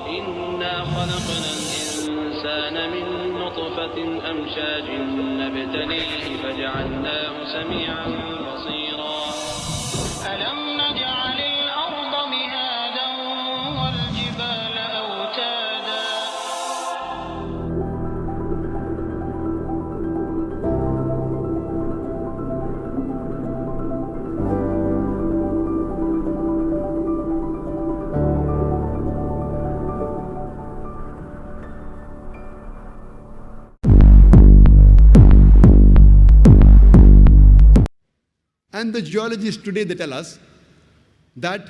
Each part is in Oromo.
إنا خلقنا الإنسان من نطفة أمشاج نبتليه فجعلناه سميعا بصيرا. ألم نجعل الأرض مهادا والجبال أوتادا. And the geologists today, they tell us that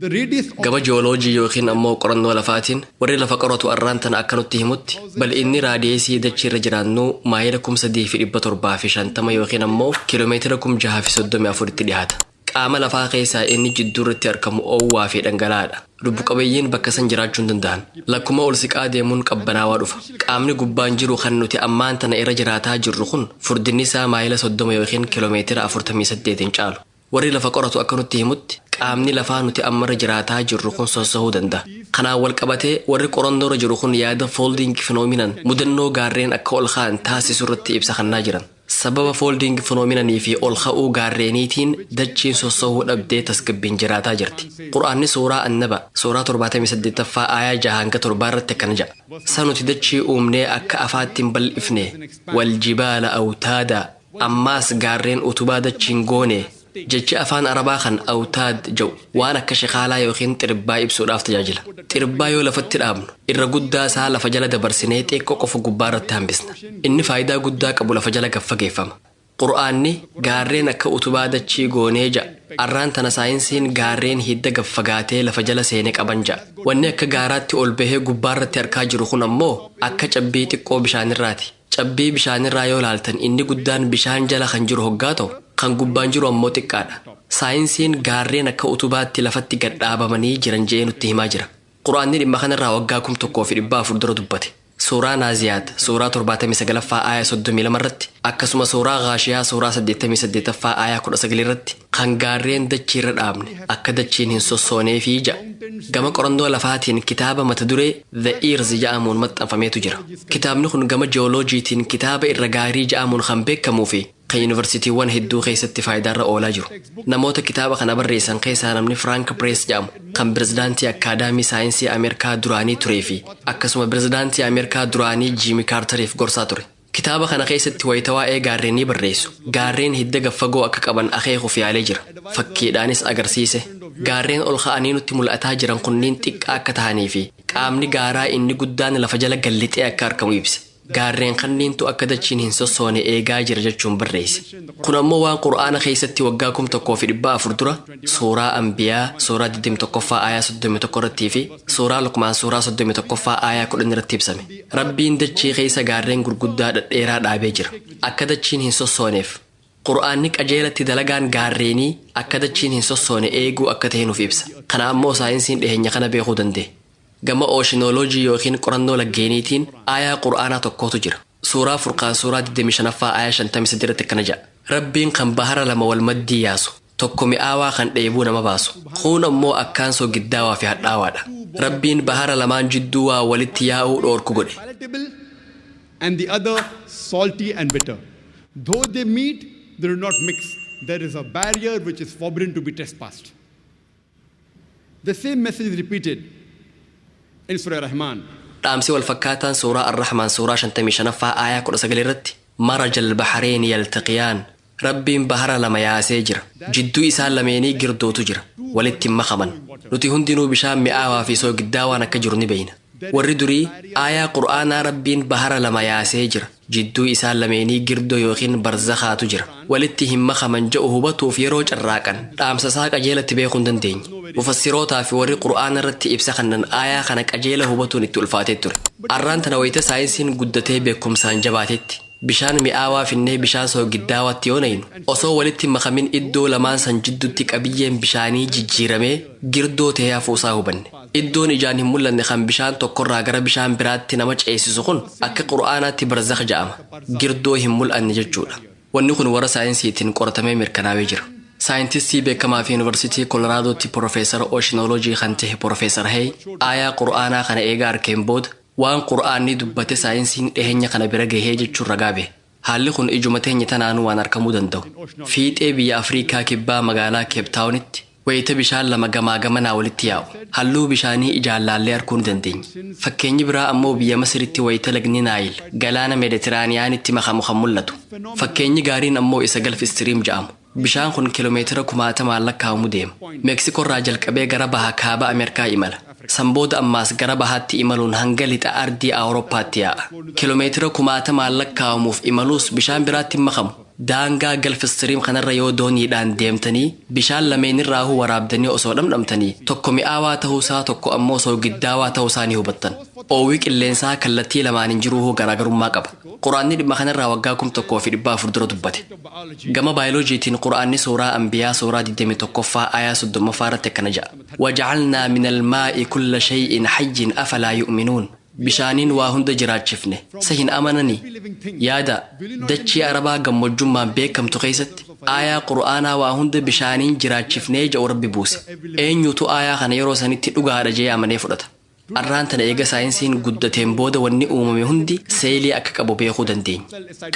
the radius of Gama jiyooloojii yookiin ammoo qorannoo lafaatiin warri lafa qoratu arraan tana akka nutti himutti bal'inni raadiyeesii dachii irra jiraannu maayila 3750 yookiin ammoo kiiloomeetira 6034tti dhiyaata. Qaama lafaa keessaa inni jidduu irratti argamu oowwaa fi dhangala'aadha. Lubbu qabeeyyiin bakka san jiraachuu hin danda'an. Lakkuma ol siqaa deemuun qabbanaawaa dhufa. Qaamni gubbaan jiru kan nuti ammaan tana irra jiraataa jirru kun furdinni isaa maayila 30 yookiin kiiloomeetira 48 hin caalu. Warri lafa qoratu akka nutti himutti qaamni lafaa nuti ammarra jiraataa jirru kun sossahuu danda'a. Kanaan wal qabatee warri qorannoorra jiru kun yaada folding phenomenon mudannoo gaarreen akka ol ka'an taasisu irratti ibsa kennaa jiran. Sababa folding phenomenonii fi ol ka'uu gaarreeniitiin dachiin sossahuu dhabdee tasgabbiin jiraataa jirti. Qur'aanni suuraa Annaba suuraa 78ffaa aayaa 6 hanga 7 irratti akkana jedha. Sa nuti dachii uumnee akka afaatti hin bal'ifne wal jibaala awtaada ammaas gaarreen utubaa dachiin goone. Jechi afaan Arabaa kan awtaad jedhu waan akka shikaalaa yookiin xiribbaa ibsuudhaaf tajaajila. Xiribbaa yoo lafatti dhaabnu irra guddaa isaa lafa jala dabarsinee xiqqoo qofa gubbaa irratti hambisna. Inni faayidaa guddaa qabu lafa jala gaffageeffama. Qur'aanni gaarreen akka utubaa dachii goonee ja'a. Arraan tana saayinsiin gaarreen hidda gaffagaatee lafa jala seenee qaban ja'a. Wanni akka gaaraatti ol bahee gubbaa irratti argaa jiru kun ammoo akka cabbii xiqqoo bishaanirraati. Cabbii bishaanirraa yoo laaltan inni guddaan bishaan jala kan jiru hoggaa ta'u kan gubbaan jiru ammoo xiqqaadha. Saayinsiin gaarreen akka utubaatti lafatti gad dhaabamanii jiran je'ee nutti himaa jira. Qur'aanni dhimma kanarraa waggaa 1400 dura dubbate. Suuraa Naaziyaat suuraa 79ffaa aayaa 32 irratti akkasuma suuraa Gaashiyaa suuraa 88ffaa aayaa 19 irratti kan gaarreen dachii irra dhaabne akka dachiin hin sossoonee fi ja'a. Gama qorannoo lafaatiin kitaaba mata duree The Earth jedhamuun maxxanfameetu jira. Kitaabni kun gama jiyooloojiitiin kitaaba irra gaarii jedhamuun kan beekamuu fi kan yuunivarsiitiiwwan hedduu keessatti faayidaarra oolaa jiru. Namoota kitaaba kana barreessan keessaa namni Frank Press jedhamu kan pirezidaantii Akaadaamii Saayinsii Ameerikaa duraanii turee fi akkasuma pirezidaantii Ameerikaa duraanii Jiimi Kaartariif gorsaa ture. Kitaaba kana keessatti wayita waa'ee gaarreenii barreessu. Gaarreen hidda gaffagoo akka qaban akeekuuf yaalee jira. Fakkiidhaanis agarsiise. Gaarreen ol ka'anii nutti mul'ataa jiran kunniin xiqqaa akka tahanii fi qaamni gaaraa inni guddaan lafa jala gallixee akka argamu ibse. Gaarreen kanniintu akka dachiin hin sossoone eegaa jira jechuun barreesse. Kun ammoo waan Qur'aana keessatti waggaa 1400 dura suuraa Anbiyaa suuraa 21ffaa aayaa 31 irrattii fi suuraa Luqmaan suuraa 31ffaa aayaa 10 irratti ibsame. Rabbiin dachii keessa gaarreen gurguddaa dhedheeraa dhaabee jira. Akka dachiin hin sossooneef. Qur'aanni qajeelatti dalagaan gaarreenii akka dachiin hin sossoone eeguu akka ta'e nuuf ibsa. Kana ammoo saayinsiin dhiheenya kana beekuu danda'e. Gama ooshinoloojii yookiin qorannoo laggeeniitiin aayaa Qur'aanaa tokkotu jira. Suuraa Furqaan suuraa 25ffaa aayaa 53 irratti akkana jedha. Rabbiin kan bahara lama wal maddii yaasu, tokko mi'aawaa kan dheebuu nama baasu, kuun ammoo akkaan soogiddaawaa fi hadhaawaadha. Rabbiin bahara lamaan jidduu waa walitti yaa'uu dhoorku godhe. Palatable and the other salty and bitter. Though they meet, they do not mix. There is a barrier which is forbidden to be trespassed. The same message is repeated in Surah Rahman. Dhaamsi wal fakkaataan suuraa Ar-Rahmaan suuraa 55ffaa aayaa 19 irratti Marajal Bahareen yaltaqiyaan Rabbiin bahara lama yaasee jira. Jidduu isaan lameenii girdootu jira. Walitti hin makaman. Nuti hundinuu bishaan mi'aawaa fi soogiddaawaan akka jiru ni beeyna. Warri durii aayaa Qur'aanaa Rabbiin bahara lama yaasee jira. Jidduu isaan lameenii girdoo yookiin barzakhaatu jira. Walitti hin makaman je'u hubatuuf yeroo carraaqan dhaamsa isaa qajeelatti beekuu hin dandeenye. Mufassirootaa fi warri Qur'aana irratti ibsa kannan aayaa kana qajeela hubatuun itti ulfaatee ture. Arraan tana wayita saayinsiin guddatee beekumsaan jabaatetti bishaan mi'aawaa finnee bishaan soogiddaawatti yoo naynu osoo walitti makamin iddoo lamaan san jidduutti qabiyyeen bishaanii jijjiiramee girdoo ta'ee hafuusaa hubanne. Iddoon ijaan hin mul'anne kan bishaan tokkorraa gara bishaan biraatti nama ceesisu kun akka Qur'aanaatti barzakh jedhama. Girdoo hin mul'anne jechuudha. Wanni kun warra saayinsiitiin qoratamee mirkanaa'ee jira. Saayintistii beekamaa fi Yuunivarsiitii Koloraadotti Profeesara Ooshinoloojii kan ta'e Profeesar Hey aayaa Qur'aanaa kana eega arkeen booda, waan Qur'aanni dubbate saayinsiin dhiheenya kana bira gahee jechuun ragaa bahe. Haalli kun ijuma teenya tanaanuu waan argamuu danda'u. Fiixee biyya Afriikaa Kibbaa magaalaa Keeptaawunitti wayita bishaan lama gamaa gamanaa walitti yaa'u, halluu bishaanii ijaan laallee arguu ni dandeenya. Fakkeenyi biraa ammoo biyya Masiritti wayita lagni Naayil galaana Meeditiraaniyaanitti makamu kan mul'atu. Fakkeenyi gaariin ammoo isa Galf Istiriim jedhamu. Bishaan kun kiiloomeetira kumaatamaan lakkaa'amu deema. Meeksikoo irraa jalqabee gara baha kaaba Ameerikaa imala. San booda ammaas gara bahaatti imaluun hanga lixa ardii Awurooppaatti yaa'a. Kiiloomeetira kumaatamaan lakkaa'amuuf imaluus bishaan biraatti hin makamu. Daangaa Galf Istiriim kanarra yoo dooniidhaan deemtanii bishaan lameenirraahuu waraabdanii osoo dhamdhamtanii, tokko mi'aawaa ta'uusaa, tokko ammoo soogiddaawaa ta'uusaa ni hubattan. Oowwii qilleensaa kallattii lamaaniin jiruuhuu garaagarummaa qaba. Quraanni dhimma kanarraa waggaa 1400 dura dubbate. Gama baayoloojiitiin Quraanni suuraa Anbiyaa suuraa 21ffaa aayaa 30ffaa irratti akkana jedha: "Wajacalnaa min almaa'i kulla shay'in hayyin, afalaa yu'minuun?" Bishaaniin waa hunda jiraachifne, sa hin amananii? Yaada dachii Arabaa gammojjummaan beekamtu keessatti aayaa Qur'aanaa waa hunda bishaaniin jiraachifnee jedhu Rabbi buuse. Eenyutu aayaa kana yeroo sanitti dhugaadha jee amanee fudhata? Arraan tana eega saayinsiin guddateen booda wanni uumame hundi seelii akka qabu beekuu dandeenya.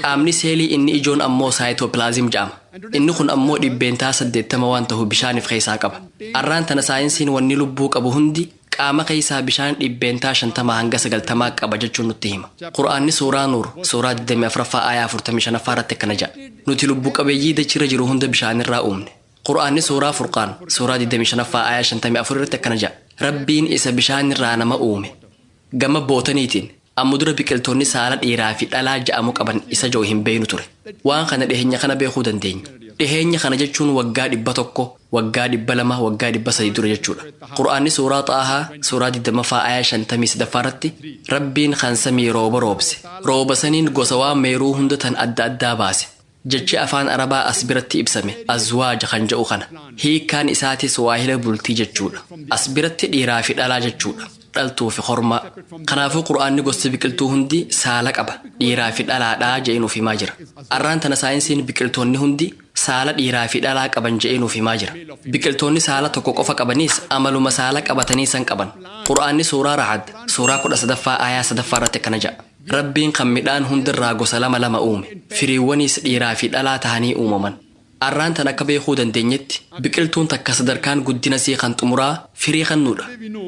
Qaamni seelii inni ijoon ammoo saayitoopilaazim jedhama. Inni kun ammoo 80% waan ta'u bishaaniif keessaa qaba. Arraan tana saayinsiin wanni lubbuu qabu hundi qaama keessaa bishaan 50% hanga 90 qaba jechuun nutti hima. Qur'aanni suuraa Nuur suuraa 24ffaa aayaa 45ffaa irratti akkana jedha: "Nuti lubbuu qabeeyyii dachirra jiru hunda bishaanirraa uumne." Qur'aanni suuraa Furqaan suuraa 25ffaa aayaa 54 irratti akkana jedha: "Rabbiin isa bishaanirraa nama uume." Gama bootaniitiin amma dura biqiltoonni saala dhiiraa fi dhalaa ja'amu qaban isa jiru hin beeynu ture. Waan kana dhiheenya kana beekuu dandeenya. Dhiheenya kana jechuun waggaa 100, waggaa 200, waggaa 300 dura jechuudha. Qur'aanni suuraa Xaahaa suuraa 20ffaa aayaa 53ffaa irratti, "Rabbiin kan samii rooba roobse, rooba saniin gosa waan meeruu hunda tan adda addaa baase." Jechi afaan Arabaa as biratti ibsame azwaaja kan jedhu kana. Hiikkaan isaatis waahila bultii jechuudha. As biratti dhiiraa fi dhalaa jechuudha. Dhaltuu fi hormaa. Kanaafuu Qur'aanni gosti biqiltuu hundi saala qaba, dhiiraa fi dhalaadhaa jedhee nuuf himaa jira. Arraan tana saayinsiin biqiltoonni hundi saala dhiiraa fi dhalaa qaban jedhee nuuf himaa jira. Biqiltoonni saala tokko qofa qabanis amaluma saala qabatanii san qaban. Qur'aanni suuraa Racad suuraa 13ffaa aayaa 3ffaa irratti akkana jedha: "Rabbiin kan midhaan hundirraa gosa lama lama uume, firiiwwanis dhiiraa fi dhalaa tahanii uumaman." Arraan tan akka beekuu dandeenyetti biqiltuun takka sadarkaan guddina sii kan xumuraa firii kennuudha.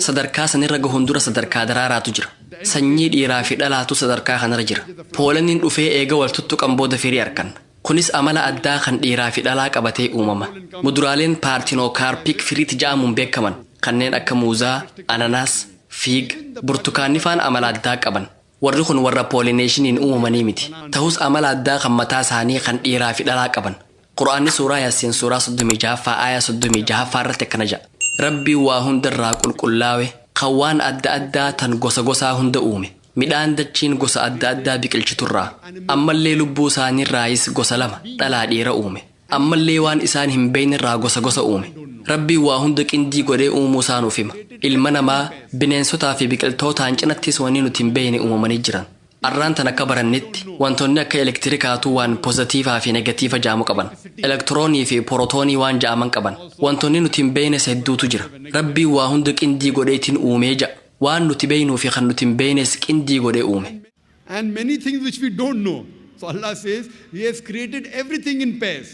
Sadarkaa sanirra gahuun dura sadarkaa daraaraatu jira. Sanyii dhiiraa fi dhalaatu sadarkaa kanarra jira. Poolaniin dhufee eega wal tuttuqan booda firii arganna. Kunis amala addaa kan dhiiraa fi dhalaa qabatee uumama. Muduraaleen parthenocarpic fruit ja'amuun beekaman kanneen akka muuzaa, ananaas, fiig, burtukaanni faan amala addaa qaban. Warri kun warra pollinationiin uumamanii miti. Ta'us amala addaa kan mataa isaanii kan dhiiraa fi dhalaa qaban. Qur'aanni suuraa Yaasiin suuraa 36ffaa aayaa 36ffaa irratti akkana jedha: "Rabbiin waa hundarraa qulqullaawe, kan waan adda addaa tan gosa gosaa hunda uume. Midhaan dachiin gosa adda addaa biqilchiturraa. Ammallee lubbuu isaaniirraayis gosa lama, dhalaa dhiira uume. Ammallee waan isaan hin beeknerraa gosa gosa uume." Rabbiin waa hunda qindii godhee uumuu isaa nuuf hima. Ilma namaa, bineensotaa fi biqiltootaan cinattis wanni nuti hin beekne uumamanii jiran. Arraan tan akka barannetti wantoonni akka elektirikaatuu waan pozitiivaa fi negatiiva ja'amu qaban. Elektiroonii fi porotoonii waan ja'aman qaban. Wantoonni nuti hin beeknes hedduutu jira. Rabbiin waa hunda qindii godheetiin uumee ja'a. Waan nuti beeknuu fi kan nuti hin beeknes qindii godhee uume. And many things which we don't know. So Allah says He has created everything in pairs.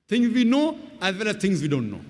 Things we know as well as things we don't know.